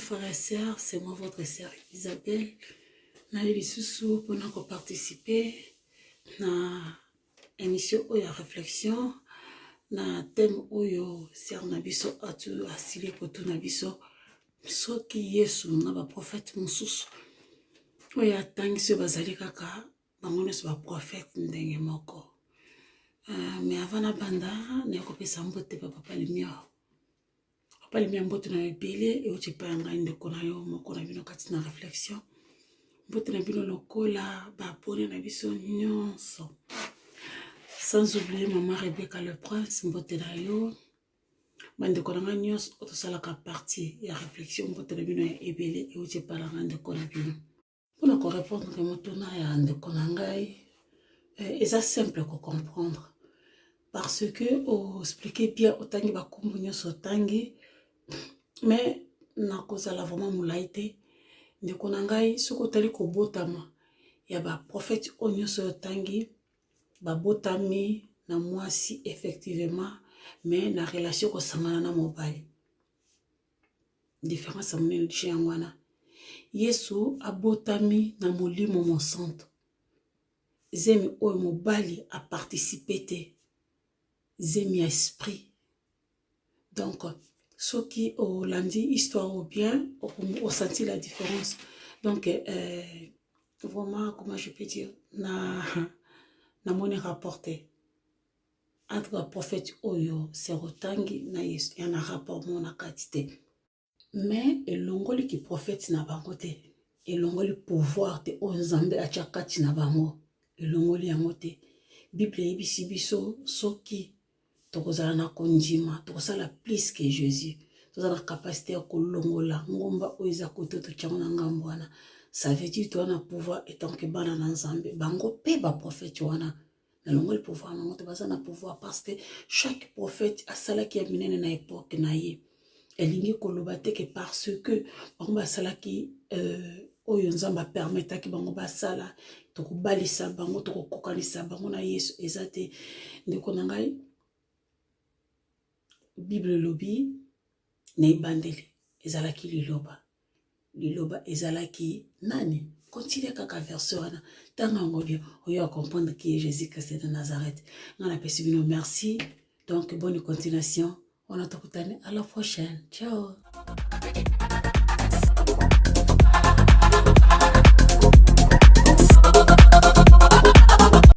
frères et sœurs, c'est moi votre sœur Isabelle. Naye lisusu mpona koparticiper na émission oyo ya réflexion na thème oyo sœur na biso atu asili kotuna biso soki Yesu na baprofete mosusu oyo atangisi oyo bazali kaka bango nyonso baprofete ndenge moko. Mais avant nabanda, naye kopesa mbote pa Papa Lumière. Papa Lumière, mbote na yo ebele euti epai ya ngai, ndeko na yo moko na bino kati na réflexion. Mbote na bino lokola baabone na biso nyonso, sans oublier Mama Rebecca le Prince, mbote na yo. Bandeko na ngai nyonso oyo tosalaka partie ya réflexion, mbote na bino ya ebele euti epai na ngai, ndeko na bino. Mpona korépondre motuna ya ndeko na ngai, eza simple kocomprendre parce que oexplique bien, otangi bakombo nyonso otangi, mais nakozala vraiment molai te. Ndeko na ngai, soki otali kobotama ya baprofete oyo nyonso oyo otangi, babotami na mwasi effectivement, mais na relation kosangana na mobali. Différence ya monene ti yango wana. Yesu abotami na Molimo Mosantu, zemi oyo mobali aparticipe te, zemi ya esprit. Donc soki olandi histoire ou bien osenti la différence. Donc vraiment, comment je peux dire, na namoni rapport te entre baprophète oyo sœur otangi na Yesu, ya na rapport mo na kati te. Mais elongoli kiprophète na bango te, elongoli pouvoir te oyo Nzambe atya kati na bango, elongoli yango te. Bible eyebisi biso soki tokozala na kondima, tokosala plus que Jésus, toza na capacité ya kolongola ngomba oyo eza kote, totyango na ngambo wana. Ça veut dire toza na pouvoir étant que bana na Nzambe. Bango mpe baprofete wana, nalongoli pouvoir nango te, baza na pouvoir parce que chaque prophète asalaki ya minene na époque na ye. Elingi koloba te ke parce que bango basalaki oyo Nzambe apermetaki bango basala, tokobalisa bango, tokokokanisa bango na Yesu. Eza te, ndeko na ngai. Bible elobi na ebandeli ezalaki Liloba, Liloba ezalaki nani? Continue kaka verset wana, ntango yango bien oyo acomprendre qui est Jésus Christ de Nazareth. Ngai napesi bino merci, donc bonne continuation. Wana tokutani à la prochaine, ciao.